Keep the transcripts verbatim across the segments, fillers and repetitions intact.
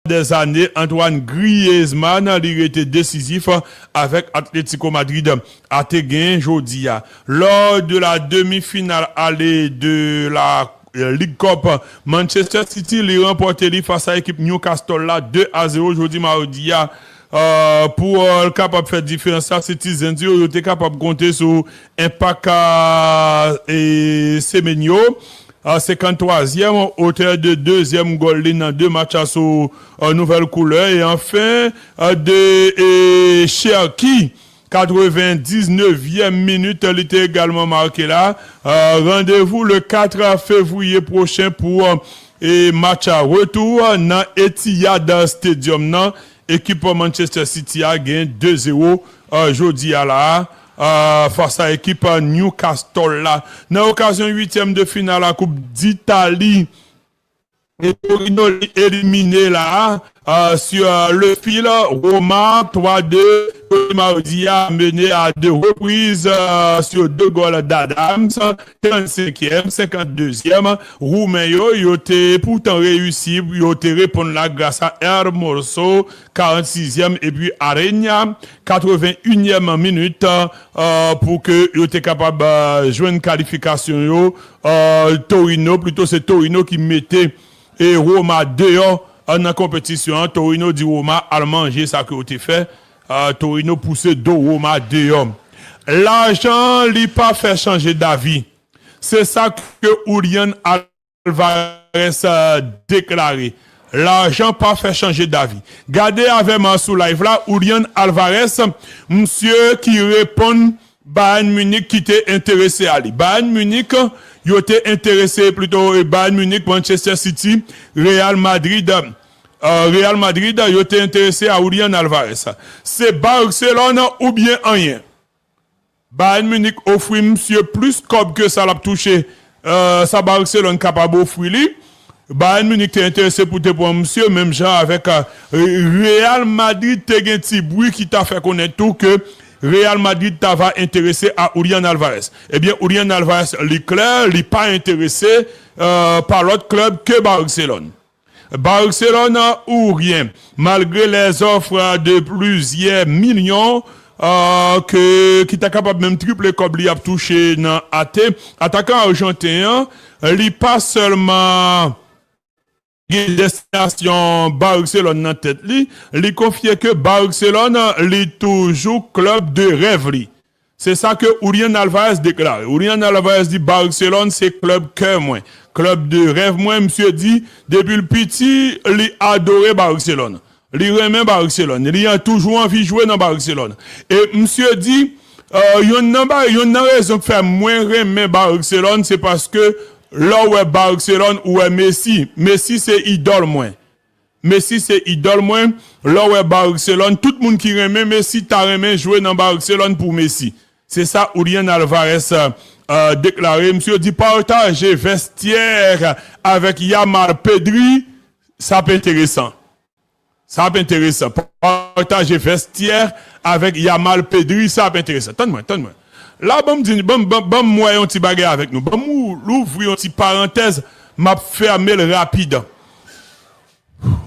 des années, Antoine Griezmann, li rete desizif avèk Atlético Madrid a te gen jodi a. Lors de la demi-finale aller de la League Cup, Manchester City li ranpòte li fas a ekip Newcastle la de a zewo jodi mawdi a. Euh, pou euh, l kapab fè diferans la, Citizens yo, yo te kapab konte sou enpak a e Semenyo. A senkanntwazyèm, otè de dezyèm gòl li nan de match a sou euh, nouvèl koulè. E anfen, euh, de e Cherki, katrevendiznèvyèm minit, li te egalman make la. Euh, randevou le quatre février prochain pou euh, e match a retou nan Etihad Stadium nan. Ekip Manchester City a gen de zewo euh, jodi a la euh, fas a ekip euh, Newcastle la. Nan okazyon uityèm de final a Koup Ditali, e Torino li elimine la euh, sur euh, le fil. Roma twa de, jodi mawdi a mennen a de repriz euh, sur de gòl d'Adams, trannsenkyèm, senkanndezyèm. Woumen yo, yo te poutan reyisi, yo te reponn la gras a Hermoso, karannsizyèm, epi Arenya, katrevenunyèm minit, euh, pou ke yo te kapab euh, jwenn kalifikasyon yo. Euh, Torino, plito se Torino ki mete e Roma deyò euh, nan konpetisyon an. Torino di Roma al manje sa ke w te fè. Euh, Torino pouse do Roma deyò. Lajan li pa fè chanje davi. Se sa ke Julian Alvarez euh, deklare. Lajan pa fè chanje davi. Gade avè m sou live la, Julian Alvarez, msye ki reponn Bayern Munich ki te enterese a li. Bayern Munich, yo te enterese, plito, e Bayern Munich, Manchester City, Real Madrid, euh, Real Madrid, yo te enterese a Julian Alvarez. Se Barcelone oubyen anyen. Bayern Munich ofri msye plis kòb ke sa l ap touche, euh, sa Barcelone kapab ofri li. Bayern Munich te enterese pou te pran msye, menm jan avèk euh, Real Madrid te gen ti bri ki ta fè konnen tou ke Real Madrid ta va enterese a Julian Alvarez. Ebyen, Julian Alvarez, li klè, li pa enterese euh, pa lòt klèb ke Barcelone. Barcelone ou ryen, malgre lèzòf de plizyè milyon euh, ke, ki ta kapab menm triple kòb li ap touche nan ate, atakan ajanten an, li pa sèlman gen destinasyon Barcelone nan tèt li, li konfye ke Barcelone li toujou klèb de rèv li. Se sa ke Julian Alvarez deklare. Julian Alvarez di Barcelone se klèb kè mwen, klèb de rèv mwen. Msye di depi l piti li adore Barcelone. Li renmen Barcelone. Li an toujou anvi jwe nan Barcelone. E msye di euh, yonn nan ba, yonn nan rezon k fè mwen renmen Barcelone se paske lè w wè Barcelone ou wè Messi. Messi se idòl mwen. Messi se idòl mwen. Lè w wè Barcelone, tout moun ki renmen Messi ta renmen jwe nan Barcelone pou Messi. Se sa Julian Alvarez euh, deklare. Msye di pataje vèstyè avèk Yamal, Pedri, sa ap enteresan. Sa ap enteresan. Pataje vèstyè avèk Yamal, Pedri, sa ap enteresan. Tann mwen, tann mwen. La, ban m di, ban m, ban m wè yon ti bagay avèk nou. Ban m louvri yon ti parantèz, m ap fèmen l rapid.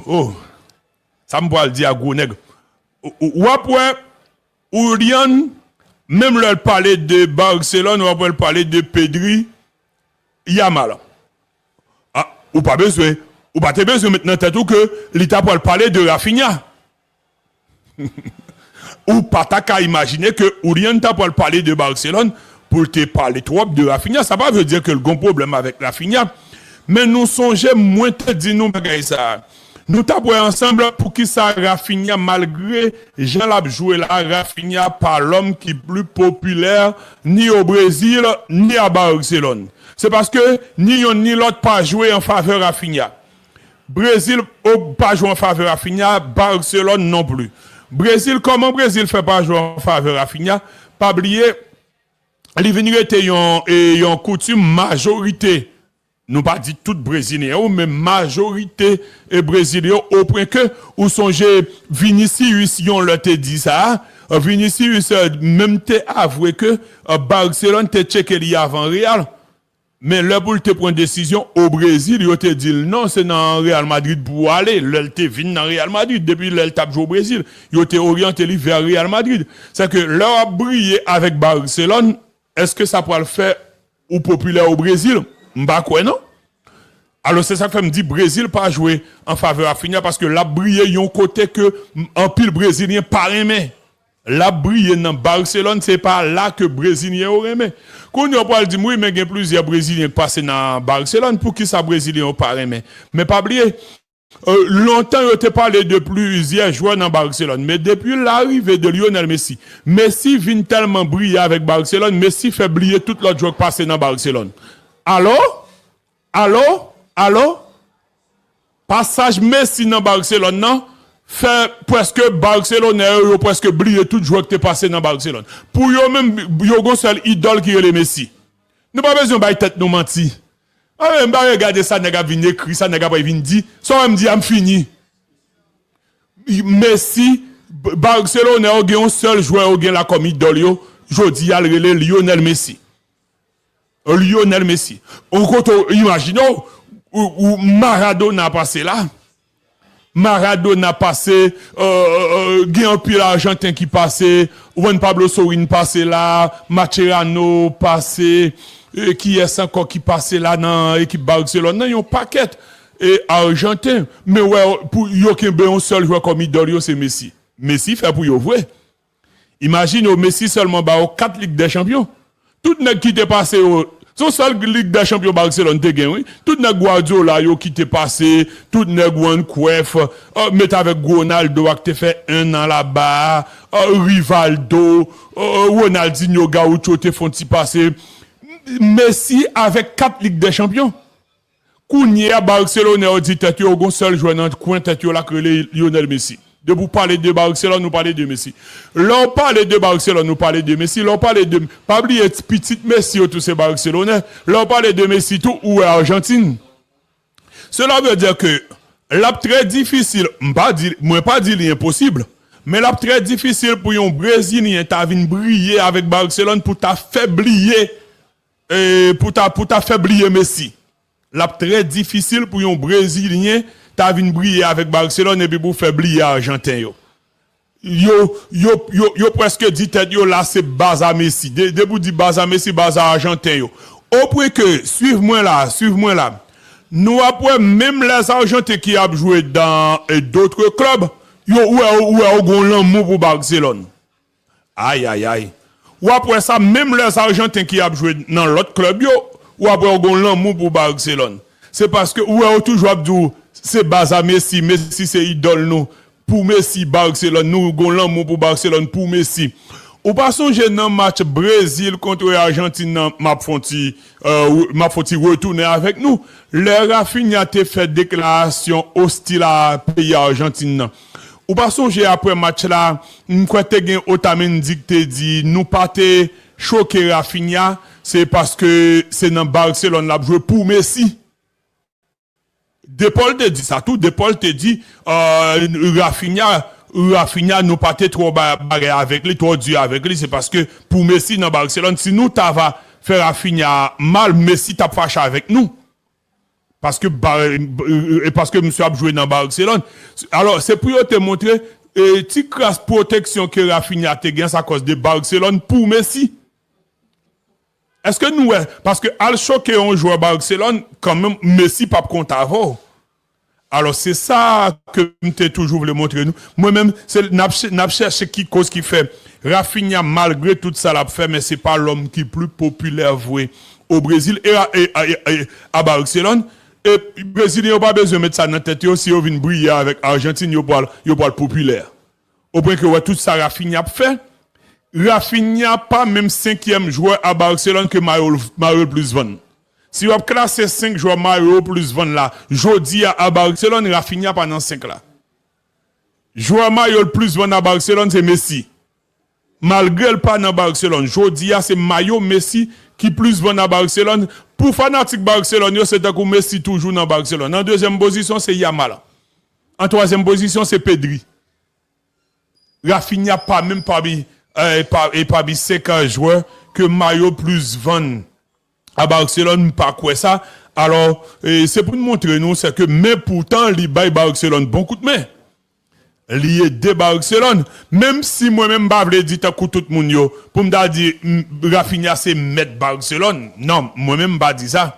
Oh, sa m pral di a gwo nèg. W ap wè Julian, menm lè l pale de Barcelone, w ap wè l pale de Pedri, Yamal. Ah, ou pa bezwen, ou pa te bezwen met nan tèt ou ke li ta pral pale de Rafinha. Ou pa ta ka imajine ke Julian ta pral pale de Barcelone pou l te pale twòp de Rafinha. Sa pa vle di ke l gon pwoblèm avèk Rafinha. Men nou sonje mwen te di nou bagay sa a. Nou t ap wè ansanm poukisa Rafinha, malgre jan l ap jwe la, Rafinha pa lòm ki pli popilè ni o Brezil, ni a Barcelone. Se paske ni yonn ni lòt pa jwe an favè Rafinha. Brezil pa jwe an favè Rafinha, Barcelone non pli. Brezil, kòman Brezil fè pa jwe an favè Rafinha? Pa bliye, li vin rete yon, e, yon koutim majorite. Nou pa di tout Brezilyen yo, men majorite, e, Brezilyen yo, opwen ke ou sonje Vinicius yon lè te di sa. Vinicius, e, menm te avwe ke, e, Barcelone te tcheke li avan Real. Men lè pou l te pran desizyon o Brezil, yo te di l non, se nan Real Madrid pou w ale. Lè l te vin nan Real Madrid, depi lè l t ap jwe o Brezil, yo te oryante li vè Real Madrid. Sèke lè w ap briye avèk Barcelone, èske sa pral fè ou popilè o Brezil? M pa kwè non. Alò, se sa k fè m di Brezil pa jwe an favè Raphinha, paske l ap briye yon kote ke anpil Brezilyen pa renmen. L ap briye nan Barcelone, se pa la ke Brezilyen yo renmen. Kounye a, w pral di m, wi, men gen plizyè Brezilyen k pase nan Barcelone, poukisa Brezilyen yo pa renmen? Men pa bliye, euh, lontan yo te pale de plizyè jwè nan Barcelone, men depi larive de Lionel Messi, Messi vin tèlman briye avèk Barcelone, Messi fè bliye tout lòt jwè k pase nan Barcelone. Alò, alò, alò, pasaj Messi nan Barcelone nan fè prèske Barcelonè yo, yo prèske bliye tout jwè ki te pase nan Barcelone. Pou yo menm, yo gon sèl idòl ki rele Messi. Nou pa bezwen bay tèt nou manti. Ah, men m pa regade sa nèg ap vin ekri, sa nèg ap vin di. Sa w wè m di a, m fini. Messi, B-, Barcelonè yo gen yon sèl jwè yo gen la kòm idòl yo, jodi a l rele Lionel Messi. Lionel Messi. Ou kote w imajine w, ou, ou Maradona pase la. Maradona pase, euh, euh, gen anpil Ajanten ki pase, Juan Pablo Sorin pase la, Mascherano pase, euh, kiyès ankò ki pase la nan ekip Barcelone nan, yon pakèt, e Ajanten. Men wè, pou yo kenbe yon sèl jwè kòm idòl yo, se Messi. Messi fè pou yo vre. Imajine w, Messi sèlman ba yo kat Lig dè Chanpyon. Tout nèg ki te pase yo, se yon sèl Lig dè Chanpyon Barcelone te gen, wi. Tout nèg Guardiola yo ki te pase, tout nèg Juan Cruyff, euh, met avèk Ronaldo a ki te fè en an laba, euh, Rivaldo, euh, Ronaldinho Gaucho te fè yon ti pase. Messi avèk kat Lig dè Chanpyon. Kounye a, Barcelonè yo di tèt yo, yo gon sèl jwè nan kwen tèt yo la k rele Lionel Messi. Depi w pale de Barcelone, ou pale de Messi. Lè w pale de Barcelone, ou pale de Messi. Lè w pale de, pa bliye, ti pitit Messi yo tou se Barcelonè. Lè w pale de Messi tou, ou wè Ajantin. Cela veut dire que l ap trè difisil, m pa di, mwen pa di li enposib, men l ap trè difisil pou yon Brezilyen ta vin briye avèk Barcelone pou ta fè bliye, e, pou ta, pou ta fè bliye Messi. L ap trè difisil pou yon Brezilyen ta vin briye avèk Barcelone epi pou fè bliye Ajanten yo. Yo, yo, yo, yo prèske di tèt yo la se baz a Messi. De, depi w di baz a Messi, baz a Ajanten yo. Au point que, swiv mwen la, swiv mwen la. Nou ap wè menm lè Ajanten ki ap jwe dans, euh, d'autres clubs, yo, ou wè, ou wè, yo gon lanmou pou Barcelone. Ay, ay, ay. W ap wè sa, menm lè Ajanten ki ap jwe nan lòt klèb yo, w ap wè yo gon lanmou pou Barcelone. Se paske ou wè yo toujou ap di w, se baz a Messi, Messi se idòl nou. Pou Messi, Barcelone, nou gon lanmou pou Barcelone, pou Messi. Ou pa sonje nan match Brezil kont Ajantin nan, m ap fè yon ti, euh, m ap fè yon ti retounen avèk nou. Lè Raphinha te fè deklarasyon ostil a peyi Ajantin nan. Ou pa sonje apre match la, m kwè te gen Otamendi ki te di, nou pa te choke Raphinha, se paske se nan Barcelone l ap jwe pou Messi. De Paul te di sa tou, De Paul te di, euh, Raphinha, Raphinha, nou pa te twò ba-, bagay avèk li, twò di avèk li, se paske pou Messi nan Barcelone, si nou ta va fè Raphinha mal, Messi t ap fache avèk nou. Paske ba-, e paske misye ap jwe nan Barcelone. Alò, se pou yo te montre, e, ti kras pwoteksyon ke Raphinha te gen, sa kòz de Barcelone pou Messi. Èske nou wè? Paske al choke yon jwè Barcelone, kanmenm, Messi p ap konte avè w. Alò, se sa ke m te toujou vle montre nou. Mwen menm, se, n ap ch-, n ap chèche ki koz ki fè Raphinha, malgre tout sa l ap fè, men se pa lòm ki pli popilè vre o Brezil e a, e, e, e, e a Barcelone. E Brezilyen yo pa bezwen met sa nan tèt yo, si yo vin briye avèk Ajantin, yo pral, yo pral popilè. Au point que, wè, tout sa Raphinha ap fè, Raphinha pa menm senkyèm jwè a Barcelone ke mayo, mayo l plis vann. Si w ap klase senk jwè mayo yo plis vann la, jodi a, a Barcelone, Raphinha pa nan senk la. Jwè mayo l plis vann a Barcelone, se Messi. Malgre l pa nan Barcelone, jodi a, se mayo Messi ki plis vann a Barcelone. Pou fanatik Barcelone yo, se tankou Messi toujou nan Barcelone. An dezyèm pozisyon, se Yamal. An twazyèm pozisyon, se Pedri. Raphinha pa menm pami, eh, pa, e pami senk jwè ke mayo plis vann a Barcelone, m pa kwè sa. Alò, e, se pou n montre nou, se ke, men poutan, li bay Barcelone bon kout men. Li ede Barcelone. Menm si mwen menm m pa vle di tankou tout moun yo, pou m ta di, m, Raphinha se mèt Barcelone. Non, mwen menm m pa di sa.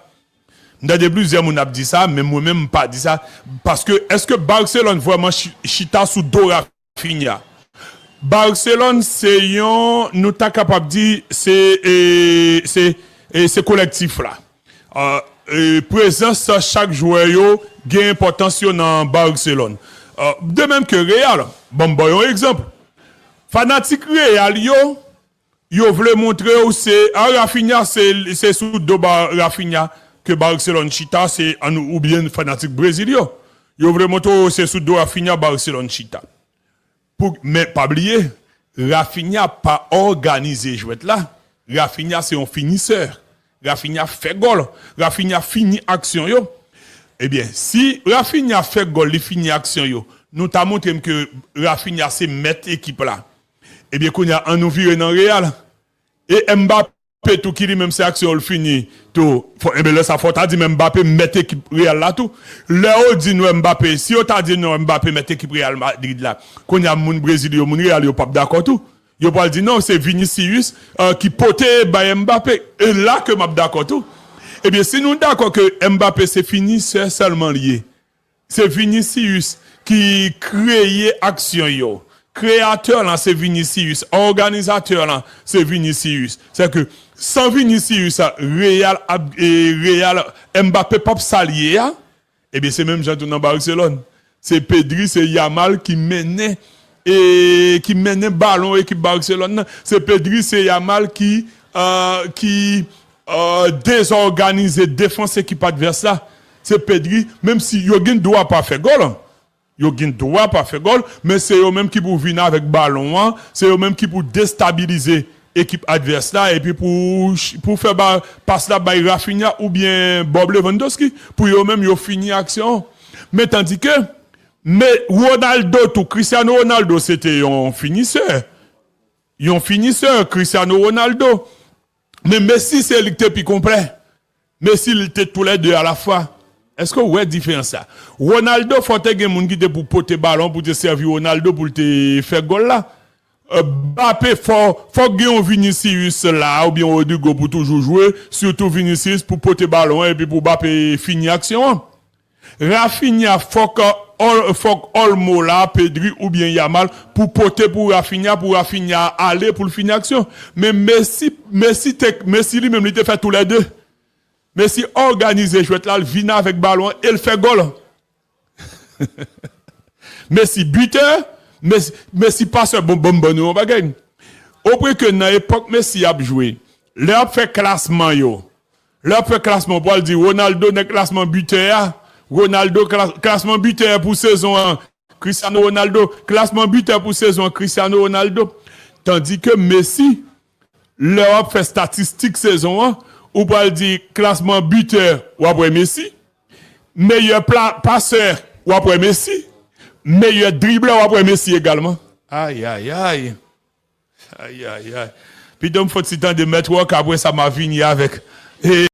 M tande plizyè moun ap di sa, men mwen menm m pa di sa. Paske, èske Barcelone vrèman chi-, chita sou do Raphinha? Barcelone se yon, nou ta kapab di, se, e, se, e, se kolektif la. E, e, prezans chak jwè yo gen enpòtans yo nan Barcelone. E, de menm ke Real, ban m ba w yon egzanp. Fanatik Real yo, yo vle montre w se, a, Raphinha, se, se sou do ba Raphinha ke Barcelone chita, se, an, oubyen fanatik Brezil yo. Yo vle montre w se sou do Raphinha Barcelone chita. Pou, men pa bliye, Raphinha pa òganize jwèt la. Raphinha se yon finisè. Raphinha fè gòl. Raphinha fini aksyon yo. Ebyen, si Raphinha fè gòl, li fini aksyon yo, nou ta montre m ke Raphinha se mèt ekip la. Ebyen, kounye a, an nou vire nan Real. E Mbappé tou ki li menm se aksyon l fini tou. Fò, enben, lè sa fò w ta di men Mbappé mèt ekip Real la tou. Lè yo di nou Mbappé, si yo ta di nou Mbappé mèt ekip Real Madrid la, kounye a moun Brezil yo, moun Real yo p ap dakò tou. Yo pral di non, se Vinicius, e, ki pote bay Mbappé. E la ke m ap dakò tou. Ebyen, si nou dakò ke Mbappé se finisè sèlman li ye, se Vinicius ki kreye aksyon yo. Kreyatè lan se Vinicius, òganizatè lan se Vinicius. Se ke san Vinicius, Real ap, e, Real, Mbappé p ap sa l ye a. Ebyen, se menm jan tou nan Barcelone. Se Pedri, se Yamal ki mennen, e, ki mennen balon ekip Barcelone nan. Se Pedri, se Yamal ki, e, ki, e, dezòganize defans ekip advès la. Se Pedri, menm si yo gen dwa pa fè gòl, yo gen dwa pa fè gòl, men se yo menm ki pou vin avèk balon an, se yo menm ki pou destabilize ekip advès la, epi pou, pou fè ba, pas la bay Raphinha oubyen Bob Lewandowski, pou yo menm yo fini aksyon an. Men tandike, men Ronaldo tou, Cristiano Ronaldo se te yon finisè. Yon finisè, Cristiano Ronaldo. Men Messi se li ki te pi konplè. Messi li te toulède alafwa. Èske w wè diferans la? Ronaldo, fò te gen moun ki te pou pote balon, pou te sèvi Ronaldo pou l te fè gòl la. E, Mbappé, fò, fòk gen yon Vinicius la, oubyen Rodrygo pou toujou jwe, sitou Vinicius pou pote balon an, epi pou Mbappé fini aksyon an. Raphinha, fòk, e, Ol-, fòk Olmo la, Pedri oubyen Yamal, pou pote pou Raphinha, pou Raphinha ale, pou l fini aksyon. Men Messi, Messi te, Messi li menm, li te fè toulède. Messi òganize jwèt la, l vin avèk balon an e l fè gòl. Messi bitè, Messi, Messi pasè, bon, bon, ban nou yon bagay. Opwen ke nan epòk Messi ap jwe, lè ap fè klasman yo, lè ap fè klasman, pou al di Ronaldo nan klasman bitè a, Ronaldo klas-, klasman bitè pou sezon an, Cristiano Ronaldo, klasman bitè pou sezon an, Cristiano Ronaldo. Tandike Messi, lè w ap fè statistik sezon an, ou pral di klasman bitè, w ap wè Messi. Meyè pla-, pasè, w ap wè Messi. Meyè driblè, w ap wè Messi egalman. Ay, ay, ay. Ay, ay, ay. Pito m fouti tande Mèt Wòk, apre sa m a vini avèk, e,